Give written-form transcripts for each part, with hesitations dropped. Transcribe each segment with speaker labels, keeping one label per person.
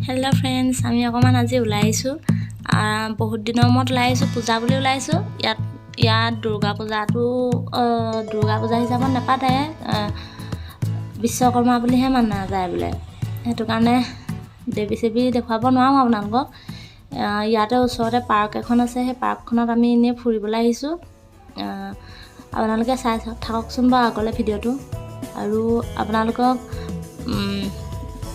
Speaker 1: Hello' friends, আমি অকণমান আজি ওলাই আহিছোঁ। বহুত দিনৰ মূৰত ওলাই আহিছোঁ, পূজা বুলি ওলাই আহিছোঁ। ইয়াত ইয়াত দুৰ্গা পূজাটো দুৰ্গা পূজা হিচাপত নাপাতে, বিশ্বকৰ্মা বুলিহে মানা যায় বোলে। সেইটো কাৰণে দেৱী চেৱী দেখুৱাব নোৱাৰোঁ আপোনালোকক। ইয়াতে ওচৰতে পাৰ্ক এখন আছে, সেই পাৰ্কখনত আমি এনেই ফুৰিবলৈ আহিছোঁ। আপোনালোকে চাই থাককচোন বাৰু আগলৈ ভিডিঅ'টো, আৰু আপোনালোকক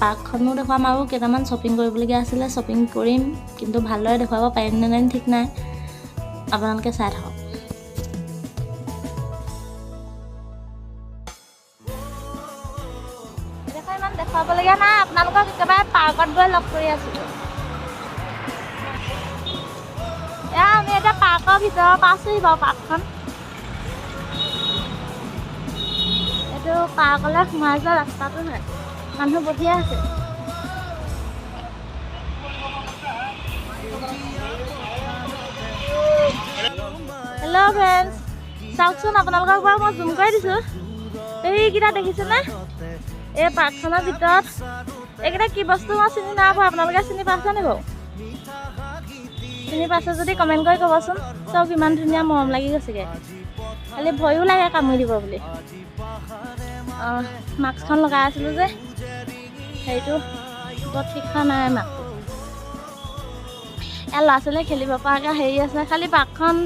Speaker 1: পাৰ্কখনো দেখুৱাম আৰু কেইটামান শ্বপিং কৰিবলগীয়া আছিলে, শ্বপিং কৰিম, কিন্তু ভালদৰে দেখুৱাব পাৰিম নে নাই ঠিক নাই। আপোনালোকে চাই থাকক। এডোখৰ ইমান দেখুৱাবলগীয়া নাই, আপোনালোকক একেবাৰে পাৰ্কত গৈ লগ কৰি আছোঁ। এয়া আমি এতিয়া পাৰ্কৰ ভিতৰৰ পাইছোহি বাৰু। পাৰ্কখন এইটো, পাৰ্কলৈ সোমাই যোৱা ৰাস্তাটো হয়, মানুহ বহিয়ে আছে। হেল্ল' ফ্ৰেণ্ডছ, চাওকচোন, আপোনালোকক বাৰু মই জুম কৰি দিছোঁ। এইকেইটা দেখিছেনে? এই পাৰ্কখনৰ ভিতৰত এইকেইটা কি বস্তু মই চিনি নাই পোৱা। আপোনালোকে চিনি পাইছে নি বাৰু? চিনি পাইছে যদি কমেণ্ট কৰি ক'বচোন। চাওক, ইমান ধুনীয়া, মৰম লাগি গৈছেগৈ, খালি ভয়ো লাগে কামুৰি দিব বুলি। অঁ, মাস্কখন লগাই আছিলোঁ যে, হেৰিটো বৰ ঠিক হোৱা নাই মাতটো। ইয়াত ল'ৰা ছোৱালীয়ে খেলিব পৰাকৈ হেৰি আছে, খালি পাৰ্কখন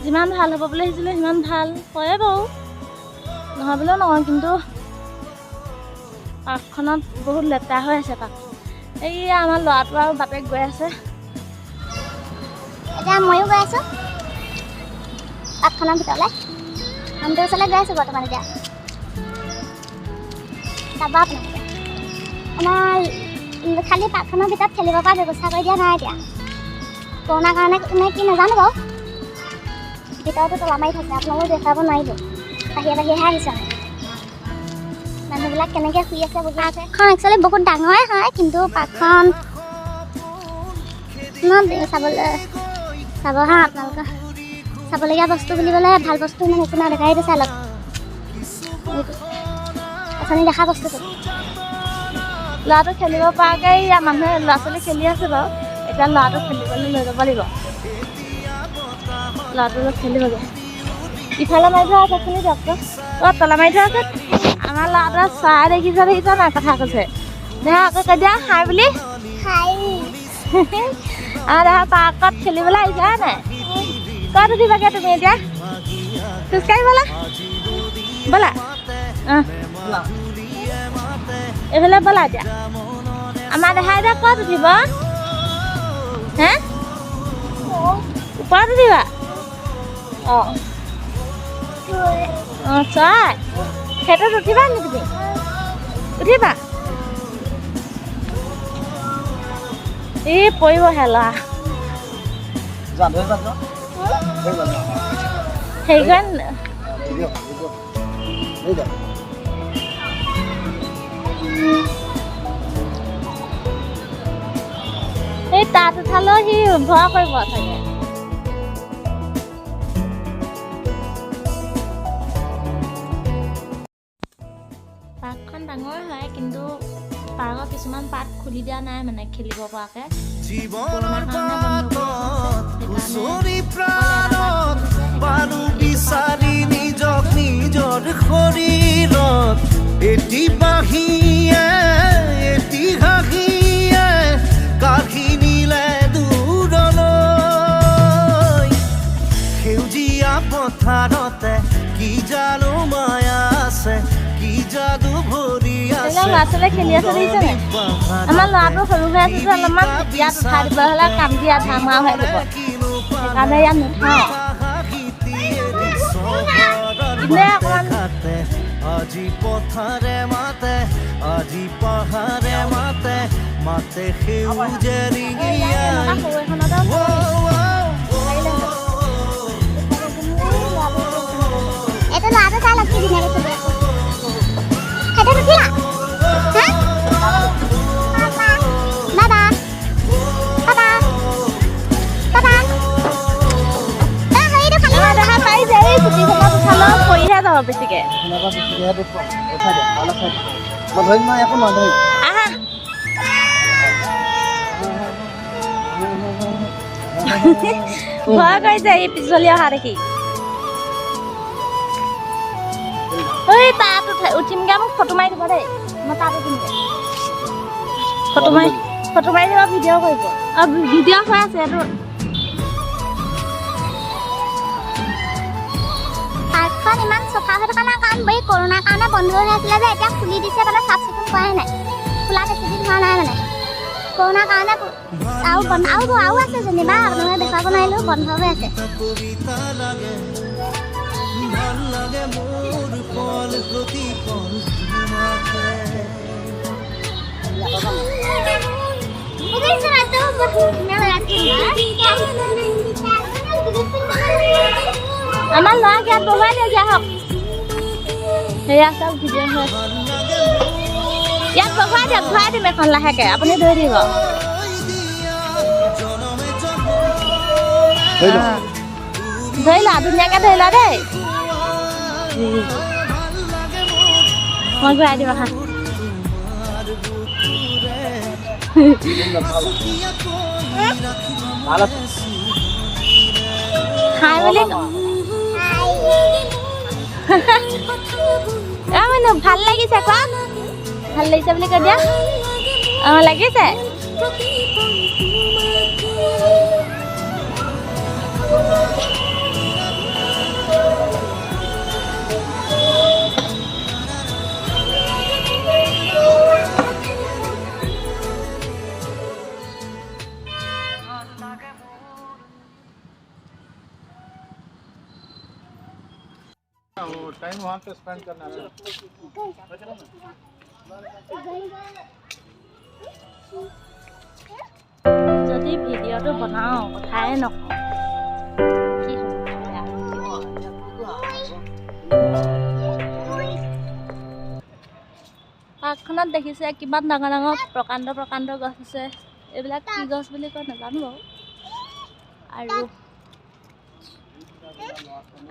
Speaker 1: যিমান ভাল হ'ব বুলি ভাবিছিলোঁ সিমান ভাল হয়ে বাৰু, নহয় বুলিও নহয়, কিন্তু পাৰ্কখনত বহুত লেতেৰা হৈ আছে পাৰ্ক। এইয়া আমাৰ ল'ৰাটো আৰু বাপেক গৈ আছে।
Speaker 2: এতিয়া ময়ো গৈ আছোঁ পাৰ্কখনৰ ভিতৰলৈ, মন্দিৰৰ ওচৰলৈ গৈ আছোঁ বৰ্তমান। এতিয়া যাব আপোনালোকে। আমাৰ খালি পাৰ্কখনৰ ভিতৰত খেলিব পৰা ব্যৱস্থা কৰি দিয়া নাই এতিয়া, কৰোণাৰ কাৰণে নে কি নাজানো বাৰু। ভিতৰতো তলা মাৰি থৈছে, আপোনালোক দেখুৱাব নোৱাৰিলোঁ, বাহিৰে বাহিৰেহে আহিছোঁ আমি। মানুহবিলাক কেনেকৈ শুই আছে, বহি আছে। পাৰ্কখন একচুৱেলি বহুত ডাঙৰে হয়, কিন্তু পাৰ্কখন চাবলৈ চাব হা আপোনালোকৰ চাবলগীয়া বস্তু বুলিবলৈ ভাল বস্তু ইমান একো নাই দেখা। এইটো চাই লওক, অথনি দেখা বস্তুটো।
Speaker 1: ল'ৰাটো খেলিব পৰাকৈ ইয়াত মানুহে ল'ৰা ছোৱালী খেলি আছে বাৰু। এতিয়া ল'ৰাটো খেলিবলৈ লৈ যাব লাগিব, ল'ৰাটো অলপ খেলিবগৈ। ইফালে মাৰি থোৱা আছে, খুলি দিয়ক। অঁ, তলা মাৰি থোৱা আছে। আমাৰ ল'ৰাটোৱে চৰাই দেখিছে, দেখিছে নাই, কথা কৈছে। দেখা, আকৌ কৈ দিয়া হাই বুলি।
Speaker 2: হাই।
Speaker 1: আমাৰ দেখা পাৰ্কত খেলিবলৈ আহিছে, হয় নাই? ক'ত উঠিবাগৈ তুমি এতিয়া? খোজকাঢ়ি ব'লা, ব'লা। অঁ, এইফালে ব'লা। এতিয়া আমাৰ দেহা এতিয়া ক'ত উঠিব হে? ওপৰত উঠিবা? অঁ অঁ, চৰাই সেইটোত উঠিবা নি তুমি? উঠিবা? এই পৰিবহে ল'ৰা। সেইখন এই তাত উঠালেও সি ভয় কৰিব চাগে। পাৰ্কখন ডাঙৰ হয়, কিন্তু পাৰ্কৰ কিছুমান পাৰ্ট খুলি দিয়া নাই, মানে খেলিব পৰাকৈ
Speaker 3: জীৱনৰ
Speaker 1: কৰোণাৰ কাৰণে বন্ধ কৰি
Speaker 3: বাটত
Speaker 1: থৈছে।
Speaker 3: খুচৰি
Speaker 1: সেইকাৰণে অকল এটা পাৰ্ট
Speaker 3: প্ৰাণত
Speaker 1: খুলিছে,
Speaker 3: পাৰো
Speaker 1: সেইকাৰণে এইটো
Speaker 3: বিচাৰি
Speaker 1: পাৰ্কত
Speaker 3: নিজক নিজৰ শৰীৰত, এটি বাঁহীয়ে এটি হাঁহিয়ে কাঢ়ি নিলে দূৰলৈ। সেউজীয়া পথাৰতে কি জানো মায়া আছে, কি যাদু ভৰি
Speaker 1: এইবিলাক
Speaker 3: আছে।
Speaker 1: ল'ৰা ছোৱালীয়ে খেলি আছে, দেখিছে নাই? আমাৰ ল'ৰাটো সৰু হৈ আছে যে অলপমান, ইয়াত উঠাই দিবলৈ হ'লে কান্দি আধা মৰা হৈ যাব, সেইকাৰণে ইয়াত নুঠাওঁ। এনেই অকণমান
Speaker 3: আজি পথাৰে মাতে, আজি পাহাৰে মাতে, মাতে সেউজেৰিঙিয়াই।
Speaker 1: এনেকুৱা সৰু এখনতে
Speaker 3: ও, ও,
Speaker 2: এইটো ল'ৰাটো চাই লওক, কি ধুনীয়াকৈ খেলি আছে। সেইটোত উঠিলা হা? বাবা বাবা বাবা, হেৰিটো খালি।
Speaker 1: আমাৰ দেখা পাৰিছে, এই চুটিখনত উঠালেও পৰিহে যাব বেছিকে।
Speaker 4: মই ধৰিম নহয়, একো নধৰিম।
Speaker 1: আহা। ভয় কৰিছে ই পিছলি অহা দেখি। ঐ, তাত উঠিমগে, মোক ফটো মাৰি দিব দেই। মই তাত উঠিমগে, ফটো মাৰি দিব, ভিডিঅ' কৰিব। অঁ, ভিডিঅ' হৈ আছে এইটো।
Speaker 2: পাৰ্কখন ইমান চফা হৈ থকা নাই, কাৰণ এই কৰোণাৰ কাৰণে বন্ধ হৈ আছিলে যে। এতিয়া খুলি দিছে, মানে চাফ চিকুণ কৰাই নাই। খোলা বেছি দিন হোৱা নাই, মানে কৰোণাৰ কাৰণে আৰু বন্ধ আৰু আছে যেনিবা, আপোনালোকে দেখুৱাব নোৱাৰিলোঁ, বন্ধ হৈ আছে।
Speaker 3: কবিতা লাগে, ভাল লাগে মোৰ পল প্ৰতিপল তোমাকে।
Speaker 2: বুজিছে, ৰাস্তাবোৰ বহুত ধুনীয়া লগাইছে।
Speaker 1: আমাৰ ল'ৰাক ইয়াত বহুৱাই দিয়া হওক। সেয়া চাওক, ভিডিঅ' হৈ আছে। ইয়াত বহুৱাই দিয়ক, ঘূৰাই দিম এখন লাহেকে, আপুনি ধৰি দিব।
Speaker 3: জনমে জনমে
Speaker 1: ধৰি লোৱা, ধুনীয়াকে ধৰি লোৱা দেই।
Speaker 3: ভাল লাগে মোৰ
Speaker 1: মই ঘূৰাই দিম, আহা।
Speaker 3: তোমাৰ বুকুৰে আছুতীয়াকৈ ৰাখিবা।
Speaker 1: খাই বুলি অ মাইনু, ভাল লাগিছে কোৱা, ভাল লাগিছে বুলি কৈ দিয়া। অঁ, লাগিছে।
Speaker 4: वो टाइम वहाँ पे स्पेंड करना है।
Speaker 1: যদি ভিডিঅ'টো বনাওঁ, কথাই নকওঁ, কি হ'ব বেয়া। পাৰ্কখনত দেখিছে কিমান ডাঙৰ ডাঙৰ প্ৰকাণ্ড প্ৰকাণ্ড গছ আছে। এইবিলাক কি গছ বুলি কয় নাজানো বাৰু। আৰু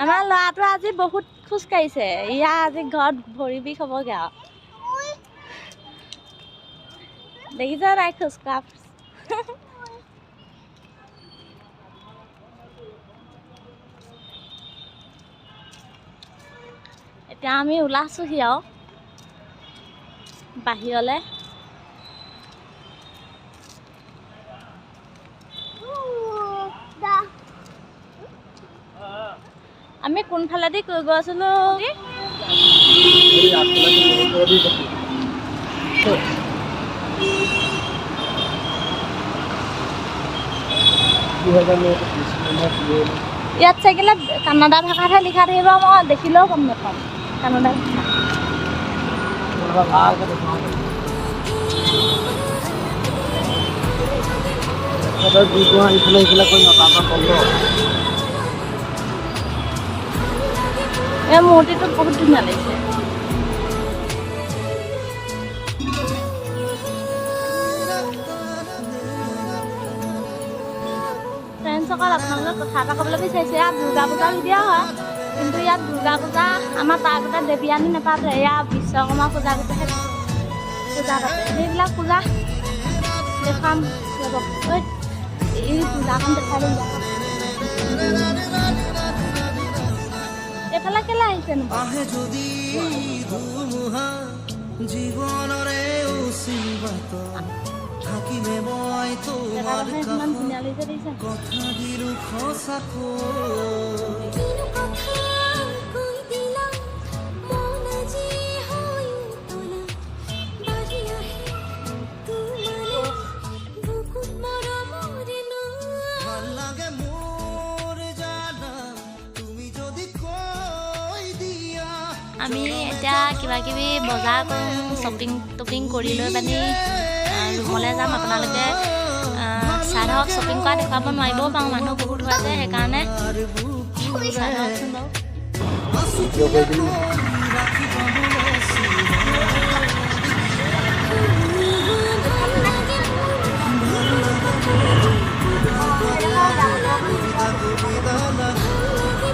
Speaker 1: আমাৰ ল'ৰাটোৱে আজি বহুত খোজ কাঢ়িছে। ইয়াৰ আজি ঘৰত ভৰি বিষ হ'বগৈ আৰু। দেখিছে নাই খোজ কঢ়া? এতিয়া আমি ওলাইছোহি আৰু বাহিৰলৈ। আমি কোনফালেদি গৈ গৈ আছিলো?
Speaker 4: এই আগফালে।
Speaker 1: ইয়াত চাগিলে কান্নাডা ভাষাতহে লিখা থাকিব, মই দেখিলেও গম নাপাম কান্নাডা ভাষা।
Speaker 4: ইফালে ইফালে কৰি বন্ধ।
Speaker 1: এই মূৰ্তিটো বহুত ধুনীয়া লাগিছে। ফ্ৰেণ্ডসকল, আপোনালোকক কথা এটা ক'বলৈ বিচাৰিছোঁ। ইয়াত দুৰ্গা পূজা ভিডিঅ' হয়, কিন্তু ইয়াত দুৰ্গা পূজা আমাৰ পাৰ্কতে দেৱী আনি নাপাতে। ইয়াত বিশ্বকৰ্মা পূজা গোটেই পূজা পাতে। সেইবিলাক পূজা দেখুৱাম ৰ'ব। ঐ, এই পূজাখন দেখুৱাই দিম। এইফালে কেলৈ আহিছেনো?
Speaker 3: আহে যদি ধুমুহা জীৱনৰে অচিন বাটত, থাকিমে মই তোমাৰ
Speaker 1: জেগাডোখৰ ইমান
Speaker 3: কাষত।
Speaker 1: ধুনীয়া লাগিছে, দেখিছে?
Speaker 3: কথা দিলো সঁচাকৈ।
Speaker 5: কিনো কথা কৈ দিলা, মন আজি হৈ উতলা। বাঢ়ি আহে তোমালে বুকুত মৰমৰে নৈ।
Speaker 3: ভাল লাগে মোৰ জানা, তুমি যদি কৈ দিয়া।
Speaker 1: আমি এতিয়া কিবা কিবি বজাৰ কৰোঁ, শ্বপিং টপিং কৰি লৈ পানি ৰুমলৈ যাম। আপোনালোকে চাই থাকক। শ্বপিং কৰা দেখুৱাব নোৱাৰিবও পাৰোঁ, মানুহ বহুত হৈ আছে, সেইকাৰণে চাই থাককচোন বাৰু।
Speaker 4: ভিডিঅ' কৰি দিম।
Speaker 3: ৰাখিবা মোলে।
Speaker 5: ভাল লাগে মোৰ।
Speaker 3: কবিতা কবিতা লাগে,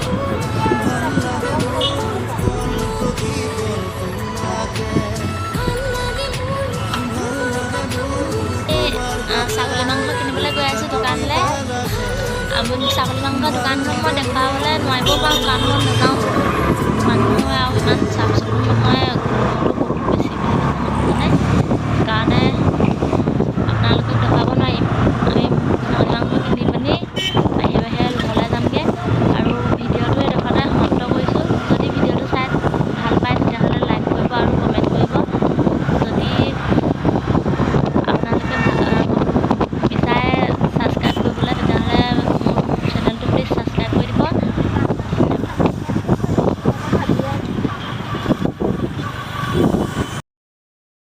Speaker 3: ভাল লাগে মোৰ পল প্ৰতিপল তোমাকে।
Speaker 5: ভাল লাগে মোৰ।
Speaker 3: ভাল লাগে মোৰ।
Speaker 1: এই ছাগলী মাংস কিনিবলৈ গৈ আছোঁ দোকানলৈ। ছাগলী মাংস দোকানখন মই দেখুৱাবলৈ নোৱাৰিব পাৰোঁ, কাৰণ মই নাযাওঁ। মানুহ আৰু ইমান চাফ চিকুণ নহয়, গোন্ধটো বহুত বেছি বুলি কৈছে মানুহজনে, সেইকাৰণে।